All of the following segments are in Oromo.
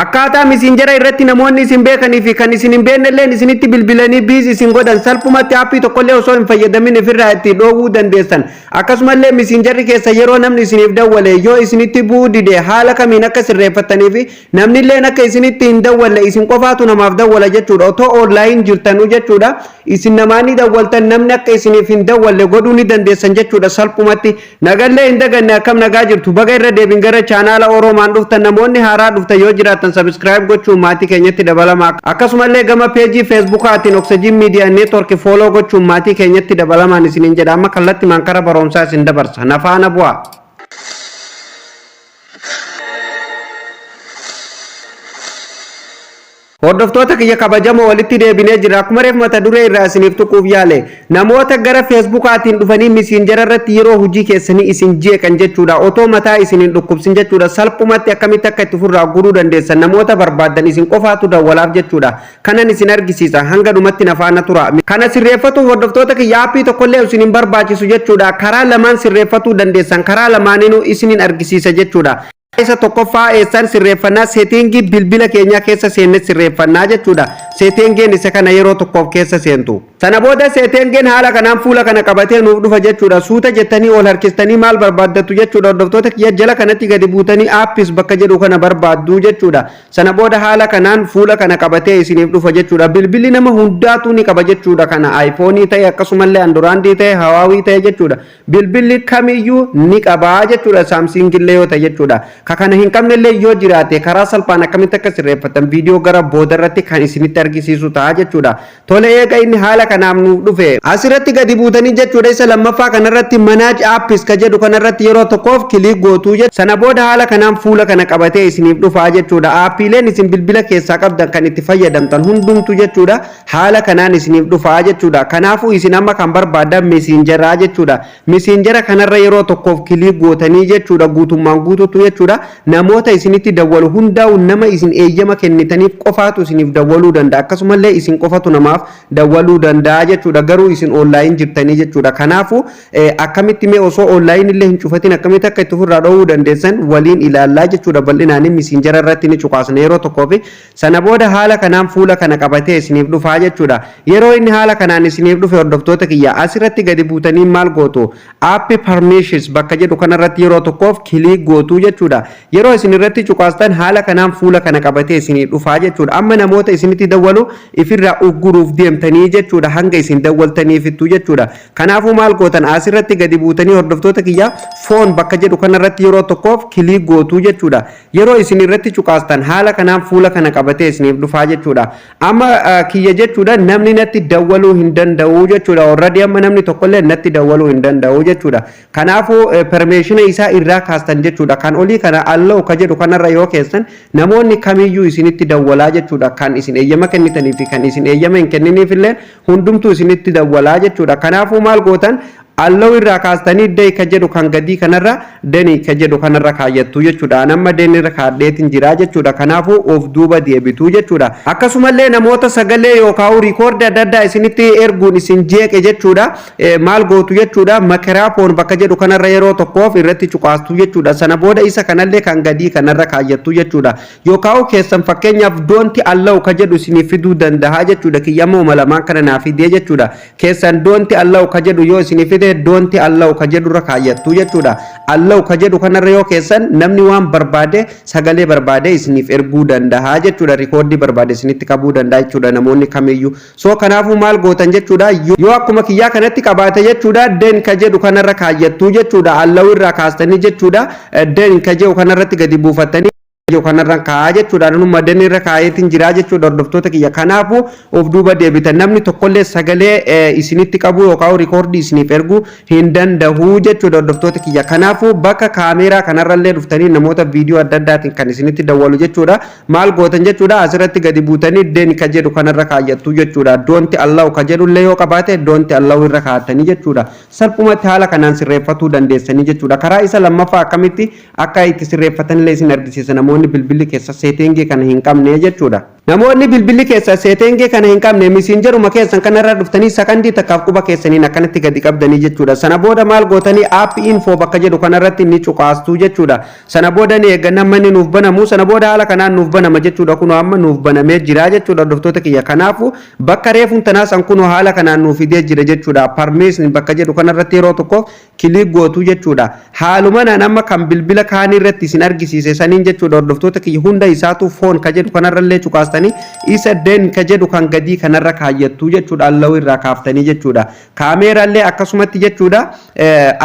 Akkaataa Messenger irratti namoonni isin beekanii fi kan isin hin beekne illeen isinitti bilbilanii busy isin godhan salphumatti aappii tokkollee osoo hin fayyadamin ofirraa itti dhoowwuu dandeessan. Akkasumallee Messengerri keessa yeroo namni isiniif dawwale yoo isinitti bu'uu dide haala kamiin akka sirreeffattanii fi namni illeen akka isinitti hin dawwalle, isin qofaatu namaaf dawwala jechuudha. Otoo online jirtanuu jechuudha. Isin namaanii dawwaltan namni akka isiniif hin dawwalle godhuu ni dandeessan jechuudha salphumatti. Nagallee hin daganne. Akkam nagaa jirtu? Baga irra deebin gara chaanaala Oroomaan dhuftan. Namoonni haaraa dhuftan yoo jiraattan subscribe gochuun maatii keenyatti dabalama. Akkasumallee gama peejii Feesbuukaatiin Oxygen Media Network follow gochuun maatii keenyatti dabalamaan isiniin jedha. Amma kallatti maankara barumsaa isin dabarsa. Nafaana bu'aa. Hordoftoota kiyya kabajamoo, walitti deebinee jira. Akkuma reef mata duree irraa isiniif tuquuf yaale, namoota gara Feesbuukaatiin dhufanii Messenger irratti yeroo hojii keessanii isin jeeqan jechuudha. Otoo mataa isin hin dhukkubsin jechuudha. Salphumatti akkamitti akka itti ofirraa guruu dandeessan, namoota barbaaddan isin qofaatu dawwalaaf jechuudha. Kanan isin argisiisa, hanga dhumatti na faana tura. Kana sirreeffatuuf, hordoftoota kiyya, aappii tokkollee isin hin barbaachisu jechuudha. Karaa lamaan sirreeffatuu dandeessan, karaa lamaaninuu isinin argisiisa jechuudha. Isa tokkoffaa eessaan sirreeffannaa? Setting bilbila keenyaa keessa seenne sirreeffannaa jechuudha. Settingiin isa kana yeroo tokkoof keessa seentu. Sana booda settingiin haala kanaan fuula kana qabatee nuuf dhufa jechuudha. Suuta jettanii ol harkistanii maal barbaaddattu jechuudha? Hordoftoota kiyya, jala kanatti gadi buutanii apps bakka jedhu kana barbaaddu jechuudha. Sana booda haala kanaan fuula kana qabatee isiniif dhufa jechuudha. Bilbilli nama hundaatu ni qaba jechuudha kana. iPhone ta'e, akkasumallee Android ta'e, Huawei ta'e jechuudha. Bilbilli kamiyyuu ni qabaa jechuudha, Samsung illee yoo ta'e jechuudha. Ka kana hin qabnellee yoo jiraate, karaa salphaan akkamitti akka sirreeffatan viidiyoo gara boodarratti kan isinitti argisiisu ta'a jechuudha. Tole, eega inni haala kanaaf nuuf dhufe, asirratti gadi buutanii jechuudha, isa lammaffaa kanarratti manage apps ka jedhu kanarratti yeroo tokkoof click gootuu jechuudha. Sana booda haala kanaan fuula kana qabatee isiniif dhufaa jechuudha. Aappiileen isin bilbila keessaa qabdan kan itti fayyadamtan hundumtu jechuudha, haala kanaan isiniif dhufaa jechuudha. Kanaafuu isin amma kan barbaadan Messengeraa jechuudha. Messengera kanarra yeroo tokkoof click gootanii jechuudha, guutummaan guututu jechuudha, namoota isinitti dawwalu hundaa'u nama isin eeyyama kennitaniif qofaatu isiniif dawwaluu danda'a. Akkasumallee isin qofatu namaaf dawwaluu danda'a jechuudha. Garuu isin online jirtanii jechuudha. Kanaafuu akkamitti mee osoo online illee hin cufatin akkamitti akka itti ofirraa dhoowwuu dandeessan waliin ilaallaa jechuudha. Bal'inaan Messengera irratti ni cuqaasna yeroo tokkoof. Sana booda haala kanaan fuula kana qabatee isiniif dhufaa jechuudha. Yeroo inni haala kanaan isiniif dhufe, hordoftoota kiyya, asirratti gadi buutanii maal gootu? App permissions bakka jedhu kanarratti yeroo tokkoof click gootu jechuudha. Yeroo isin irratti cuqaastan haala kanaan fuula kana qabatee isiniif dhufaa jechuudha. Amma namoota isinitti dawwalu ifirraa ugguruuf deemtanii jechuudha, hanga isin dawwaltaniifittu jechuudha. Kanaafuu maal gootan? Asirratti gadi buutanii, hordoftoota kiyya, phone bakka jedhu kanarratti yeroo tokkoof click gootu jechuudha. Yeroo isin irratti cuqaastan haala kanaan fuula kana qabatee isiniif dhufaa jechuudha. Amma kiyya jechuudha, namni natti dawwaluu hin danda'u jechuudha. Already amma namni tokkollee natti dawwaluu hin danda'u jechuudha. Kanaafuu permission isaa irraa kaastan jechuudha. Kan olii kana allow ka jedhu kanarra yoo keessan namoonni kamiyyuu isinitti dawwalaa jechuudha. Kan isin eeyyama kennitanii fi kan isin eeyyama hin kenniniif illee hundumtuu isinitti dawwalaa jechuudha. Kanaafuu maal gootan? Allow irraa kaastanii done ka jedhu kan gadii kanarra, done ka jedhu kanarra kaayyattu jechuudha. Amma done irra kaadheetiin jira jechuudha. Kanaafuu of duuba deebitu jechuudha. Akkasumallee namoota sagalee yookaan record adda addaa isinitti erguun isin jeeqe jechuudha. Maal gootu jechuudha? Microphone bakka jedhu kanarra yeroo tokkoof irratti cuqaastu jechuudha. Sana booda isa kanallee kan gadii kanarra kaayyattu jechuudha. Yookaan keessan fakkeenyaaf don't allow ka jedhu isiniif fiduu danda'a jechuudha. Kiyyammoo lamaan kana naa fidee jechuudha. Keessan don't allow ka jedhu yoo isiniif fide, don't allow ka jedhurra kaayyattu jechuudha. Allow ka jedhu kanarra yoo keessan namni waan barbaade, sagalee barbaade isiniif erguu danda'a jechuudha. Record barbaade isinitti qabuu danda'a jechuudha namoonni kamiyyuu. So kanaafuu maal gootan jechuudha? Yoo akkuma kiyyaa kanatti qabaate jechuudha, done ka jedhu kanarra kaayyattu jechuudha. Allow irraa kaastanii jechuudha, done ka jedhu kanarratti gadi buufattanii kanarra kaa'aa jechuudha. Anuma done irra kaa'eetiin jira jechuudha, hordoftoota kiyya. Kanaafuu of duuba deebitan, namni tokkollee sagalee isinitti qabu yookaan record isiniif erguu hin danda'u jechuudha, hordoftoota kiyya. Kanaafuu bakka kaameeraa kanarrallee dhuftanii namoota viidiyoo adda addaatiin kan isinitti dawwalu jechuudha. Maal gootan jechuudha? Asirratti gadi buutanii done ka jedhu kanarra kaayyattu jechuudha. Don't allow ka jedhullee yoo qabaate, don't allow irra kaa'attanii jechuudha. Salphumatti haala kanaan sirreeffatuu dandeessanii jechuudha. Karaa isa lammaffaa akkamitti akka itti sirreeffatanillee isin argisiisa, namoonni bilbilli keessa setting kana hin qabne jechuudha. Namoonni bilbilli keessa setting kana hin qabne, Messengeruma keessan kanarra dhuftanii sakandii takkaaf quba keessaniin akkanatti gadi qabdanii jechuudha. Sana booda maal gootanii? App info bakka jedhu kanarratti ni cuqaastuu jechuudha. Sana booda ni eegganna manni nuuf banamu. Sana booda haala kanaan nuuf banama jechuudha. Kunoo amma nuuf banamee jira jechuudha, hordoftoota kiyya. Kanaafu bakka reefuun tanaa san kunoo haala kanaan nuuf fidee jira jechuudha. Permission bakka jedhu kanarratti yeroo tokko click gootuu jechuudha. Haaluma naan amma kan bilbila kaanii irratti isin argisiise saniin jechuudha, hordoftoota kiyya, hunda isaatu phone ka jedhu kanarrallee cuqaastanii isa done ka jedhu kan gadii kanarra kaayyattuu jechuudha. Allow irraa kaaftanii jechuudha. Kaameeraallee akkasumatti jechuudha.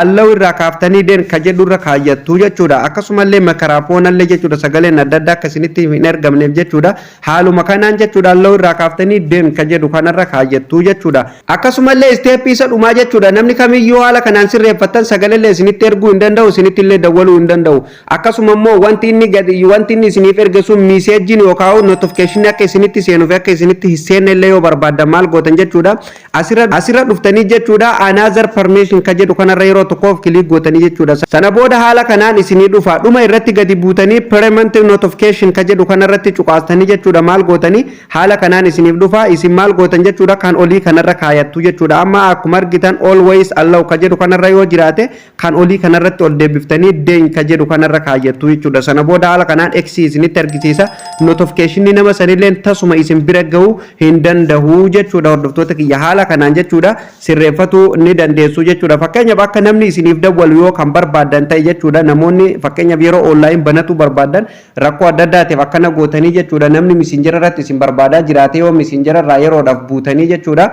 Allow irraa kaaftanii done ka jedhu irra kaayyattuu jechuudha. Akkasumallee microphonallee jechuudha, sagaleen adda addaa akka isinitti hin ergamneef jechuudha. Haaluma kanaan jechuudha, allow irraa kaaftanii done ka jedhu kanarra kaayyattuu jechuudha. Akkasumallee step isa dhumaa jechuudha. Namni kamiyyuu haala kanaan sirreeffattan sagaleellee isinitti erguu hin danda'u, isinitti illee dawwaluu hin danda'u. Akkasuma immoo wanti inni gadi wanti inni isiniif erge sun messageiin yookaan notification akka isinitti seenuu fi akka isinitti hin seenne illee yoo barbaaddan maal gootan jechuudha? Asirra dhuftanii jechuudha, another permission ka jedhu kanarra yeroo tokkoof click gootanii jechuudha. Sana booda haala kanaan isinii dhufa. Dhuma irratti gadi buutanii permanent notification ka jedhu kanarratti cuqaastanii jechuudha. Maal gootanii? Haala kanaan isiniif dhufa. Isin maal gootan jechuudha? Kan olii kanarra kaayattu jechuudha. Amma akkuma argitan always allow ka jedhu kanarra yoo jiraate, kan olii kanarratti ol deebiftanii done ka jedhu kanarra kaayyattu jechuudha. Sana booda haala kanaan X isinitti argisiisa. Notification nama sanillee tasuma isin bira gahuu hin danda'u jechuudha. Hordoftoota kiyya, haala kanaan jechuudha sirreeffatuu ni dandeessu jechuudha. Fakkeenyaaf akka namni isiniif dawwalu yoo kan barbaadan ta'e jechuudha, namoonni fakkeenyaaf yeroo online banatu barbaadan rakkoo adda addaatiif akkana gootanii jechuudha, namni Messengera irratti isin barbaadaa jiraate yoo Messengera irraa yeroodhaaf buutanii jechuudha,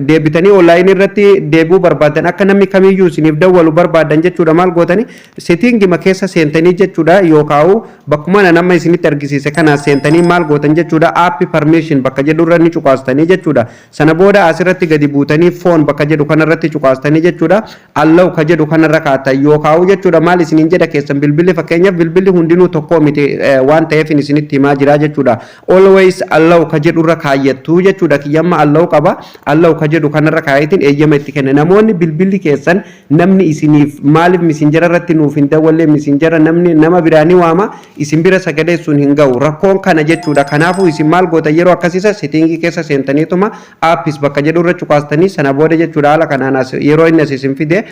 deebitanii online irratti deebi'uu barbaadan, akka namni kamiyyuu isiniif dawwalu barbaadan jechuudha, maal gootanii? Settingima keessa seentanii jechuudha, yookaan bakkuma nama isinitti argisiise kana seentanii maal gootan jechuudha? App permission bakka jedhu irra ni cuqaastanii jechuudha. Sana booda asirratti gadi buutanii phone bakka jedhu kanarratti cuqaastanii jechuudha, allow ka jedhu kanarra kaatan yookaan jechuudha, maal isiniin jedha keessan bilbilli? Fakkeenyaaf bilbilli hundinuu tokko miti waan ta'eef isinitti himaa jira jechuudha. Always allow ka jedhu irra kaayyattu jechuudha. Kiyyamma allow qaba. Allow ka jedhu kanarra kaayetiin eeyyama itti kenna. Namoonni bilbilli keessan namni isiniif maaliif Messengera irratti nuuf hin dawwallee? Messengera namni nama biraa ni waama, isin bira sagalee sun hin ga'u. Rakkoon kana jechuudha. Kanaafuu isin maal gootan yeroo akkasiisa? Setting keessa seentaniituma apps bakka jedhu irra cuqaastanii, sana booda jechuudha, haala kanaan as yeroo inni as isin fide,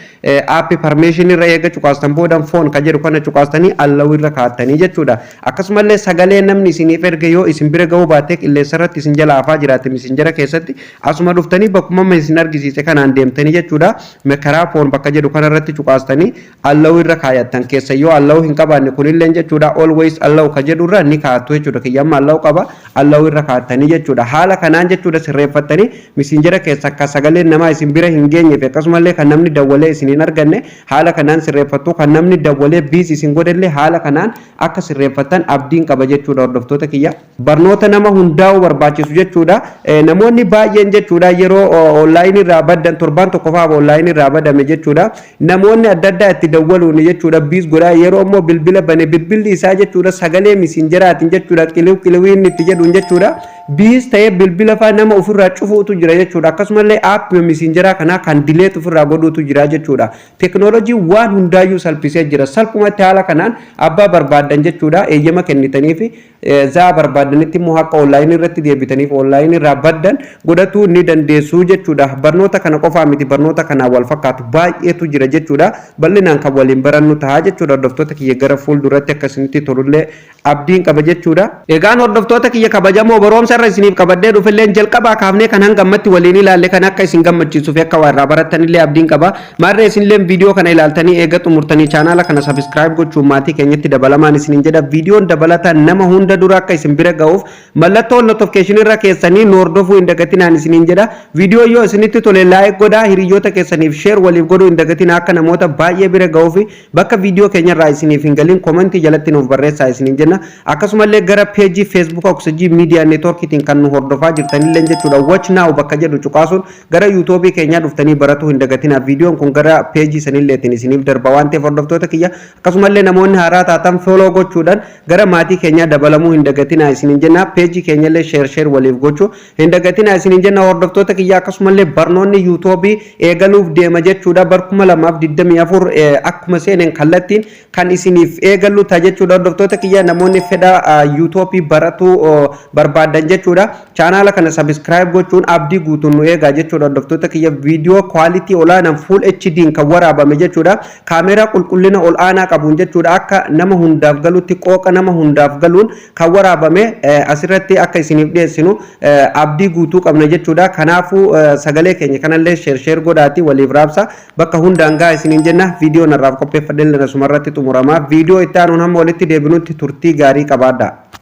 app permission irra eega cuqaastan booda phone ka jedhu kana cuqaastanii allow irra kaa'attanii jechuudha. Akkasumallee sagalee namni isiniif erge yoo isin bira ga'uu baate, qilleensa irratti isin jala hafaa jiraate, Messengera keessatti asuma dhuftanii bakkuma amma isin argisiise kanaan deemtanii jechuudha, microphone bakka jedhu kanarratti cuqaastanii allow irra kaayattan. Keessa yoo allow hin qabaanne, kunilleen jechuudha, always allow ka jedhu irra ni kaa'attu jechuudha. Kiyyamma allow qaba, allow irra kaa'attanii jechuudha. Haala kanaan jechuudha sirreeffattanii Messengera keessa akka sagaleen namaa isin bira hin geenye fi akkasumallee kan namni dawwalee isin hin arganne haala kanaan sirreeffattu. Kan namni dawwalee busy isin godhellee haala kanaan akka sirreeffattan abdiin qaba jechuudha. Hordoftoota kiyya, barnoota nama hundaa'uu barbaachisu jechuudha. Namoonni baay'een jechuudha, yeroo online irraa baddan, torbaan tokko fa'aa online irraa badame jechuudha, namoonni adda addaa itti dawwaluun jechuudha busy godhaa. Yeroo immoo bilbila bane, bilbilli isaa jechuudha sagalee Messengeraatiin jechuudha, qiliw qiliwiin itti jedhuun jechuudha, busy ta'ee bilbila fa'aa nama ofirraa cufuutu jira jechuudha. Akkasumallee app Messengeraa kanaa kan delete ofirraa godhuutu jira jechuudha. Teknoolojii waan hundaayyuu salphisee jira. Salphumatti haala kanaan abbaa barbaaddan jechuudha eeyyama kennitanii fi zaa barbaadanitti immoo akka online irratti deebitaniif online irraa baddan godhatuu ni dandeessu jechuudha. Barnoota kana qofaa miti, barnoota kanaan wal fakkaatu baay'eetu jira jechuudha. Bal'inaan kan waliin barannu ta'a jechuudha. Hordoftoota kiyya, gara fuulduratti akka isinitti tolullee abdiin qaba jechuudha. Egaan hordoftoota kiyya kabajamoo, barumsa irra isiniif qabadhee dhufilleen jalqabaa kaafnee kan hanga ammatti waliin ilaalle kan akka isin gammachiisuu fi akka waa irraa barattanillee abdiin qaba. Maarree isinillee viidiyoo kana ilaaltanii eega xumurtanii chaanaala kana subscribe gochuun maatii keenyatti dabalamaan isiniin jedha. Viidiyoon dabalataan nama hunda dura akka isin bira ga'uuf mallattoo notification irra keessanii nu hordofuu hin dagatinaan isiniin jedha. Viidiyoo yoo isinitti tole like godhaa, hiriyoota keessaniif share waliif godhuu hin dagatinaa. Akka namoota baay'ee bira ga'uuf bakka viidiyoo keenyarraa isiniif hin galin comment jalatti nuuf barreessaa isiniin jenna. Akkasumallee gara peejii Facebook Oxygen Media Network TikTokiitiin kan nu hordofaa jirtanillee jechuudha, "Watch now" bakka jedhu cuqaasuun gara YouTubeii keenyaa dhuftanii baratuu hin dagatinaa. Viidiyoon kun gara peejii sanilleetiin isiniif darba waan ta'eef, hordoftoota kiyya, akkasumallee namoonni haaraa taatan follow gochuudhaan gara maatii keenyaa dabalamuu hin dagatinaa isiniin jenna. Peejii keenyallee share share waliif gochuu hin dagatinaa isiniin jenna, hordoftoota kiyya. Akkasumallee barnoonni YouTubeii eegaluuf deema jechuudha. Bar 2024 akkuma seeneen kallattiin kan isiniif eegallu ta'a jechuudha. Hordoftoota kiyya, namoonni fedha YouTubeii baratuu barbaadan jechuudha, chaanaala kana subscribe gochuun abdii guutuun nu eegaa jechuudha. Hordoftoota kiyya, viidiyoo quality olaanaan full HD kan waraabame jechuudha, kaameeraa qulqullina ol'aanaa qabuun jechuudha, akka nama hundaaf galutti, qooqa nama hundaaf galuun kan waraabame asirratti akka isiniif dhiyeessinu abdii guutuu qabna jechuudha. Kanaafuu sagalee keenya kanallee share share godhaati waliif raabsa, bakka hundaan gaa isiniin jenna. Viidiyoo narraaf qopheeffadhe asumarratti xumurama. Viidiyoo itti aanuun hamma walitti deebinutti turtii gaarii qabaadha.